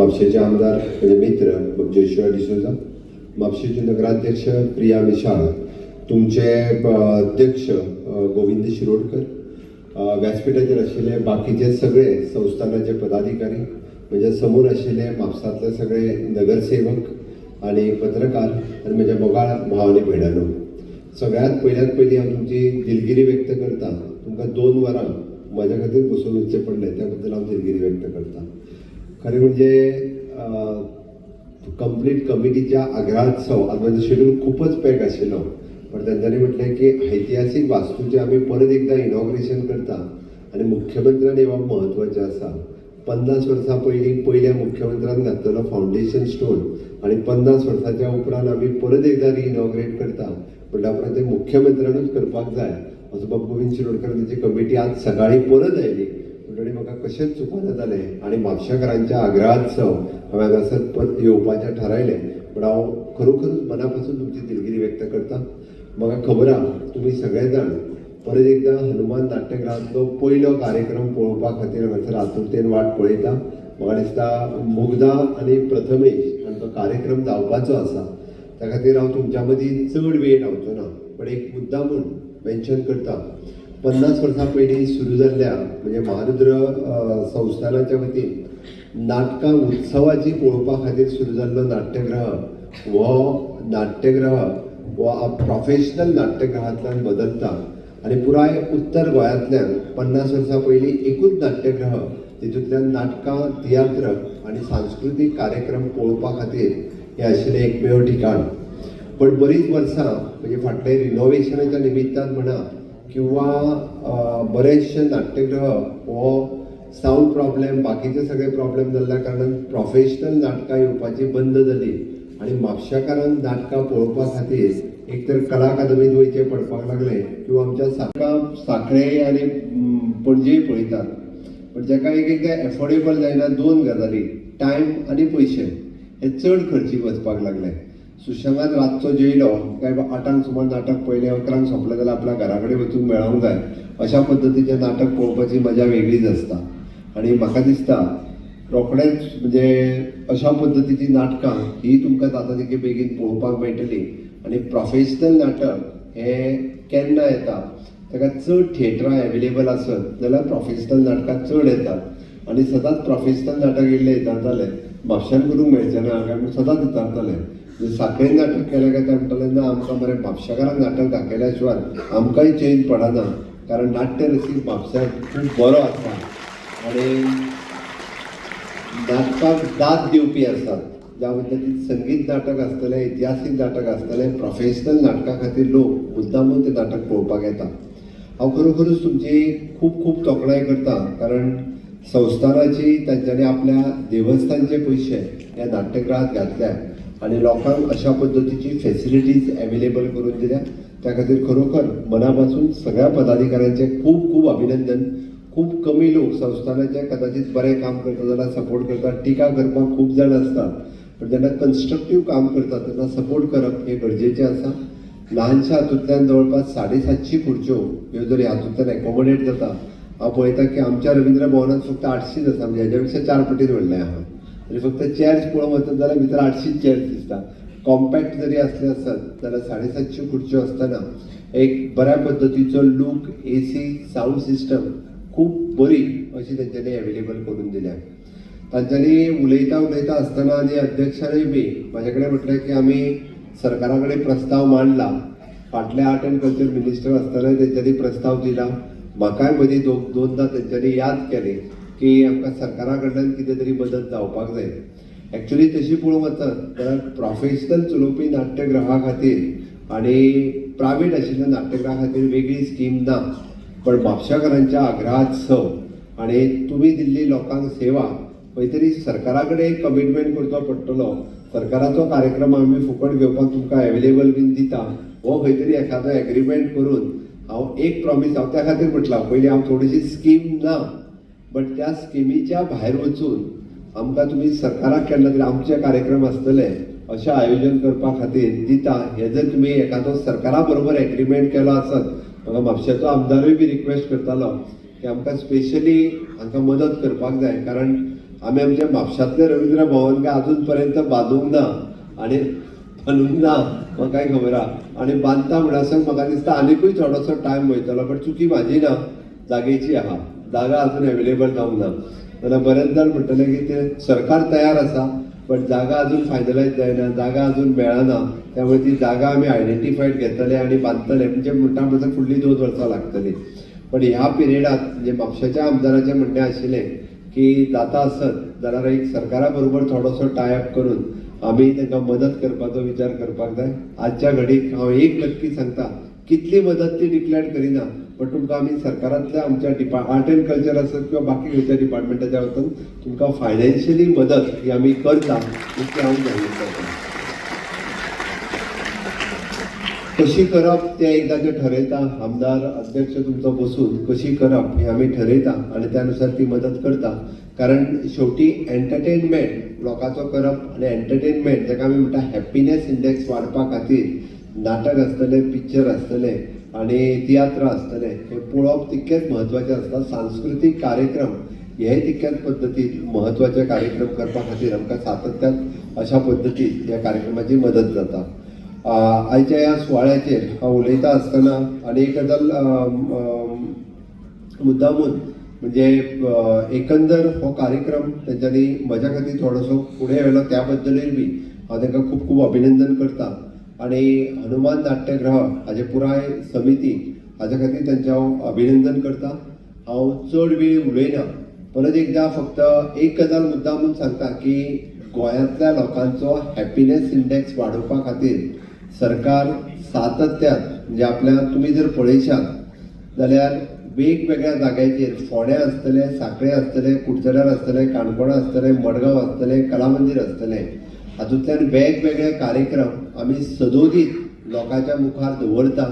म्हापशेचे आमदार म्हजे मित्र जोशुआ डिसोजा, म्हापशेचे नगराध्यक्ष प्रिया मिशाळ, तुमचे अध्यक्ष गोविंद शिरोडकर, व्यासपीठाचेर आशिल्ले बाकीचे सगळे संस्थानाचे पदाधिकारी, म्हज्या समोर आशिल्ले म्हापसांतले सगळे नगरसेवक आनी पत्रकार आनी म्हज्या मोगाळ भाव आनी भयणांनो, सगळ्यांत पयल्यात पयलीं हांव तुमची दिलगिरी व्यक्त करता. तुमकां 2 वरां म्हज्या खातीर बसून उरचें पडलें, त्या बद्दल हांव दिलगिरी व्यक्त करता. खरें म्हणजे कंप्लीट कमिटीच्या आग्रहात्सव आज म्हजो शेड्यूल खूपच पॅक आशिल्लो, पण तेंच्यांनी म्हटलें की ऐतिहासीक वास्तूचें आमी परत एकदां इनॉग्रेशन करता आनी मुख्यमंत्र्यान येवप म्हत्वाचें आसा. 50 वर्सां पयलीं पयल्या मुख्यमंत्र्यान घातलेलो फावंडेशन स्टोन आनी 50 वर्साच्या उपरांत आमी परत एकदां रिइनॉग्रेट करता म्हणल्या उपरांत ते मुख्यमंत्र्यानूच करपाक जाय असो बाब गोविंद शिरोडकर, ताची कमिटी आज सकाळीं परत आयली म्हणटकीर म्हाका कशेंच चुकना जालें आनी म्हापशेकारांच्या आग्रहात्सव हांवें हांगासर परत येवपाचें थारायलें. पण हांव खरोखरूच मना पासून तुमची दिलगिरी व्यक्त करता. म्हाका खबर आहा, तुमी सगळे जाण परत एकदां हनुमान नाट्यगृहांतलो पयलो कार्यक्रम पळोवपा खातीर हांगासर आतुरतेन वाट पळयता. म्हाका दिसता मुग्धा आनी प्रथमेश हांचो कार्यक्रम जावपाचो आसा. त्या खातीर हांव तुमच्या मदीं चड वेळ रावचो ना, पण एक मुद्दा म्हूण मेन्शन करता. 50 वर्सां पयलीं सुरू जाल्ल्या म्हणजे महारुद्र संस्थानाच्या वतीन नाटकां उत्सवाची पळोवपा खातीर सुरू जाल्लो नाट्यगृह, हो नाट्यगृह हो प्रोफेशनल नाट्यगृहांतल्यान बदलता आनी पुराय उत्तर गोंयांतल्यान 50 वर्सां पयलीं एकूच नाट्यगृह, तितूंतल्यान नाटकां, तियात्र आनी सांस्कृतीक कार्यक्रम पळोवपा खातीर हें आशिल्लें एकमेव ठिकाण. पण बरीच वर्सां म्हणजे फाटले रिनोव्हेशनाच्या निमित्तान म्हणा किंवा बरेचशे नाट्यगृह हो सावंड प्रॉब्लेम, बाकीचे सगळे प्रॉब्लेम जाल्ल्या कारणान प्रोफेशनल नाटकां येवपाची बंद जाली आनी म्हापशेकारांक नाटकां पळोवपा खातीर एक तर कला अकादमींत वयचें पडपाक लागलें किंवा आमच्या साखळे आनी पणजेय पळयतात. पण जाका एक एकदां एफोर्डेबल जायना, दोन गजाली, टायम आनी पयशे हे चड खर्चीक वचपाक लागले. सुशेगाद रातचो जेयलो काय 8ांक सुमार नाटक पळयलें, 11क सोंपलें जाल्यार आपल्या घरा कडेन वचूंक मेळोंक जाय. अशा पद्दतीचें नाटक पळोवपाची मजा वेगळीच आसता आनी म्हाका दिसता रोखडेंच म्हणजे अशा पद्दतीची नाटकां ही तुमकां जाता तितके बेगीन पळोवपाक मेळटली. आनी प्रोफेशनल नाटक हें केन्ना येता, ताका चड थिएटरां एवेलेबल आसत जाल्यार प्रोफेशनल नाटकां चड येतात. आनी सदांच प्रोफेशनल नाटक येयल्ले विचारताले, म्हापश्यान करूंक मेळचें ना काय म्हूण सदांच विचारताले. म्हणजे साखळेन नाटक केलें काय ते म्हणटाले, ना, आमकां मरे म्हापशेकारांक नाटक दाखयल्या शिवाय आमकांय चेन पडना, कारण नाट्य रसीक म्हापश्याक खूब बरो आसा आनी नाटकाक दाद दिवपी आसात. ज्या पद्दतीन संगीत नाटक आसतलें, इतिहासीक नाटक आसतलें, प्रोफेशनल नाटका खातीर लोक मुद्दामून तें नाटक पळोवपाक येता. हांव खरोखरूच तुमची खूब खूब तोखणाय करता, कारण संस्थानाची तांच्यांनी आपल्या देवस्थानचे पयशे ह्या नाट्यगृहात घातल्या आनी लोकांक अशा पद्दतीची फेसिलिटीज एवेलेबल करून दिल्या. त्या खातीर खरोखर मना पासून सगळ्या पदाधिकाऱ्यांचें खूब खूब अभिनंदन. खूब कमी लोक संस्थानाचें कदाचित बरें काम करता जाल्यार सपोर्ट करतात. टिका करपाक खूब जाण आसतात, पण जेन्ना कन्स्ट्रक्टीव काम करतात तेन्ना सपोर्ट करप हें गरजेचें आसा. ल्हानशा हातूंतल्यान जवळपास 750 खुर्च्यो ह्यो जर हातूंतल्यान एकोमोडेट जाता, हांव पळयता की आमच्या रवींद्र भवनात फक्त 800च आसा, म्हणजे हेज्या पेक्षा चार पटीन व्हडलें आहा. आनी फक्त चेअर्स पळोवंक वचत जाल्यार भितर 800 चेअर्स दिसता. कॉम्पॅक्ट जरी असले आसत जाल्यार 750 खुर्च्यो आसतना एक बऱ्या पद्दतीचो लूक, एसी, सावंड सिस्टम खूब बरी अशी तेंच्यांनी एवेलेबल करून दिल्या. तांच्यांनी उलयता उलयता आसतना आनी अध्यक्षानूय बी म्हाजे कडेन म्हटलें की आमी सरकारा कडेन प्रस्ताव मांडला. फाटले आर्ट अँड कल्चर मिनिस्टर आसतना तेंच्यांनी प्रस्ताव दिला. म्हाकाय मदीं दोनदां तेंच्यांनी याद केली की आमकां सरकारा कडल्यान कितें तरी मदत जावपाक जाय. एक्चुली तशी पळोवंक वचत जाल्यार प्रोफेशनल चलोवपी नाट्यगृहा खातीर आनी प्रायवेट आशिल्ल्या नाट्यगृहा खातीर वेगळी स्कीम ना, पण म्हापशाकारांच्या आग्रहात सव आनी तुमी दिल्ली लोकांक सेवा, खंय तरी सरकारा कडेन एक कमिटमेंट करचो पडटलो. सरकाराचो कार्यक्रम आमी फुकट घेवपाक तुमकां एवेलेबल बीन दिता, हो खंय तरी एखादो एग्रीमेंट करून हांव एक प्रॉमीस, हांव त्या खातीर म्हटलां पयलीं हांव थोडीशी स्कीम ना, बट त्या स्किमीच्या भायर वचून आमकां तुमी सरकाराक केन्ना तरी आमचे कार्यक्रम आसतले अशें आयोजन करपा खातीर दिता, हे जर तुमी एखादो सरकारा बरोबर एग्रीमेंट केलो आसत. म्हाका म्हापशेचो आमदारूय बी रिक्वेस्ट करतालो की आमकां स्पेशली हांकां मदत करपाक जाय, कारण आमी आमच्या म्हापशांतलें रवींद्र भवन काय अजून पर्यंत बांदूंक ना आनी बांदूंक ना म्हाकाय खबर आहा आनी बांदता म्हणसर म्हाका दिसता आनिकूय थोडोसो टायम वयतलो. बट चुकी म्हाजी ना, जागेची आहा, जागा अजून एवेलेबल जावंक ना. जाल्यार बरेच जाण म्हणटले की ते सरकार तयार आसा बट जागा अजून फायनलायज जायना, जागा अजून मेळना, त्यामुळे ती जागा आमी आयडेंटिफायड घेतले आनी बांदतले. म्हणजे म्हणटा म्हणसर फुडलीं 2 वर्सां लागतलीं. पण ह्या पिरियडात म्हणजे म्हापशाच्या आमदाराचें म्हणणें आशिल्लें की जाता आसत जाल्यार एक सरकारा बरोबर थोडोसो टायअप करून आमी तांकां मदत करपाचो विचार करपाक जाय. आजच्या घडीक हांव एक नक्की सांगता, कितली मदत ती डिक्लेअर करिना, बट तुमकां आमी सरकारांतल्या आमच्या आर्ट एंड कल्चर आसत किंवा बाकी खंयच्या डिपार्टमेंटाच्या वचून तुमकां फायनान्शियली मदत ही आमी करता इतलें हांव जाहीर करता. कशी करप तें एकदां जें ठरयता आमदार अध्यक्ष तुमचो बसून कशी करप हें आमी ठरयता आनी त्या नुसार ती मदत करता. कारण शेवटी एंटरटेनमेंट लोकांचो करप आनी एंटरटेनमेंट जाका आमी म्हणटा हॅप्पिनेस इंडेक्स वाडपा खातीर नाटक आसतलें, पिक्चर आसतलें आनी तियात्र आसतलें, हें पळोवप तितकेंच म्हत्वाचें आसता. सांस्कृतीक कार्यक्रम हे तितक्याच पद्दतीन म्हत्वाचे कार्यक्रम करपा खातीर आमकां सातत्यान अशा पद्दतीन ह्या कार्यक्रमाची मदत जाता. आयच्या ह्या सुवाळ्याचेर हांव उलयता आसतना आनी एक गजाल मुद्दामून म्हणजे एकंदर हो कार्यक्रम तेंच्यांनी म्हज्या खातीर थोडोसो फुडें व्हेलो त्या बद्दलूय बी हांव तांकां खूब खूब अभिनंदन करता. आनी हनुमान नाट्यगृह हाजे पुराय समिती हाज्या खातीर तेंचें हांव अभिनंदन करता. हांव चड वेळ उलयना, परत एकदां फक्त एक गजाल मुद्दामून सांगता की गोंयांतल्या लोकांचो हॅपिनेस इंडेक्स वाडोवपा खातीर सरकार सातत्यान म्हणजे आपल्या तुमी जर पळयशात जाल्यार वेगवेगळ्या जाग्यांचेर फोंड्या आसतलें, सांखळे आसतलें, कुडचड्यार आसतलें, काणकोणा आसतलें, मडगांव आसतलें, कलामंदीर आसतलें, हातूंतल्यान वेगवेगळे कार्यक्रम आमी सदोदीत लोकांच्या मुखार दवरता.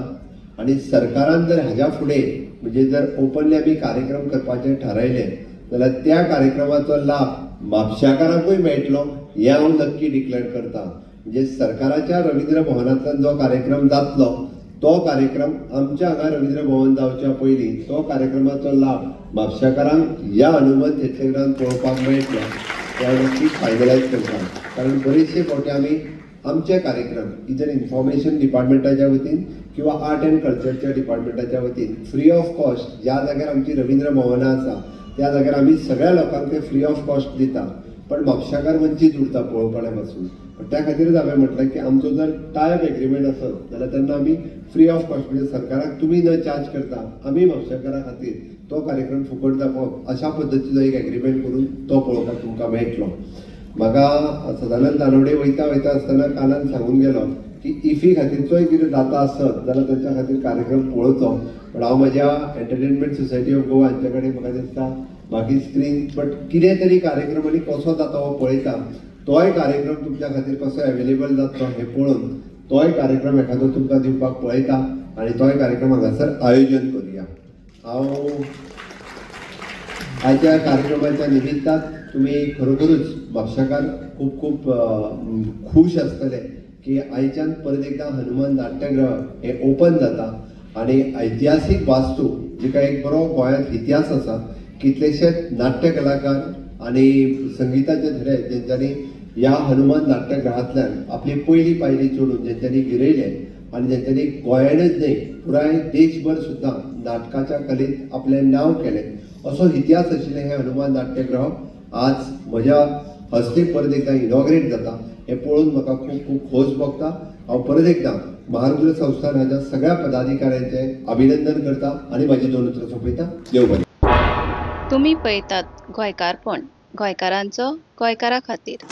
आनी सरकारान जर हाज्या फुडें म्हणजे जर ओपनली आमी कार्यक्रम करपाचें थारायलें जाल्यार त्या कार्यक्रमाचो लाभ म्हापशाकारांकूय मेळटलो हें हांव नक्की डिक्लेअर करता. म्हणजे सरकाराच्या रवींद्र भवनांतल्यान जो कार्यक्रम जातलो तो कार्यक्रम आमच्या हांगा रवींद्र भवन जावच्या पयलीं तो कार्यक्रमाचो लाभ म्हापशाकारांक ह्या हनुमान थिएटरान पळोवपाक मेळटलो हें हांव नक्की फायनलायज करता. कारण बरेचशे फावटी आमी आमचे कार्यक्रम इदर इन्फॉर्मेशन डिपार्टमेंटाच्या वतीन किंवा आर्ट एंड कल्चरच्या डिपार्टमेंटाच्या वतीन फ्री ऑफ कॉस्ट ज्या जाग्यार आमची रवींद्र भवनां आसा त्या जाग्यार आमी सगळ्या लोकांक ते फ्री ऑफ कॉस्ट दिता, पण म्हापशाकार वंचीत उरता पळोवपा पासून. पण त्या खातीरच हांवें म्हटलें की आमचो जर टायप एग्रीमेंट आसत जाल्यार तेन्ना आमी फ्री ऑफ कॉस्ट म्हणजे सरकाराक तुमी न चार्ज करता आमी म्हापशेकारा खातीर तो कार्यक्रम फुकट दाखोवप अशा पद्दतीचो एक एग्रीमेंट करून तो पळोवपाक तुमकां मेळटलो. म्हाका सदानंद तानवडे वयता वयता आसतना कानान सांगून गेलो की इफी खातीरचोय कितें जाता आसत जाल्यार तांच्या खातीर कार्यक्रम पळोवचो. पण हांव म्हज्या एंटरटेनमेंट सोसायटी ऑफ गोवा हांचे कडेन म्हाका दिसता बाकी स्क्रीन बट कितें तरी कार्यक्रम आनी कसो जाता हो पळयता, तोय कार्यक्रम तुमच्या खातीर कसो एवेलेबल जातलो हें पळोवन तोय कार्यक्रम एखादो तुमकां दिवपाक पळयता आनी तोय कार्यक्रम हांगासर आयोजन करुया. हांव आयच्या कार्यक्रमाच्या निमित्तान तुमी खरोखरूच म्हापशाकार खूब खूब खूश आसतले की आयच्यान परत एकदां हनुमान नाट्यगृह हें ओपन जाता आनी ऐतिहासीक वास्तू जिका एक बरो गोंयांत इतिहास आसा, कितलेशेच नाट्य कलाकार आनी संगिताचे धडे जेंच्यांनी ह्या हनुमान नाट्यगृहांतल्यान आपली पयली पायरी चडून जेंच्यांनी गिरयलें आनी जेंच्यांनी गोंयानच न्हय पुराय देशभर सुद्दां नाटकाच्या कलेंत आपलें नांव केलें असो इतिहास आशिल्लें हें हनुमान नाट्यगृह आज म्हज्या हस्ते परत एकदां इनॉग्रेट जाता हें पळोवन म्हाका खूब खूब खोस भोगता. हांव परत एकदां महारुद्र संस्थान हाच्या सगळ्या पदाधिकाऱ्यांचें अभिनंदन करता आनी म्हाजी 2 उतरां सोंपयता. देव बरें. तुमी पळयतात गोंयकारपण, गोंयकारांचो गोंयकारा खातीर.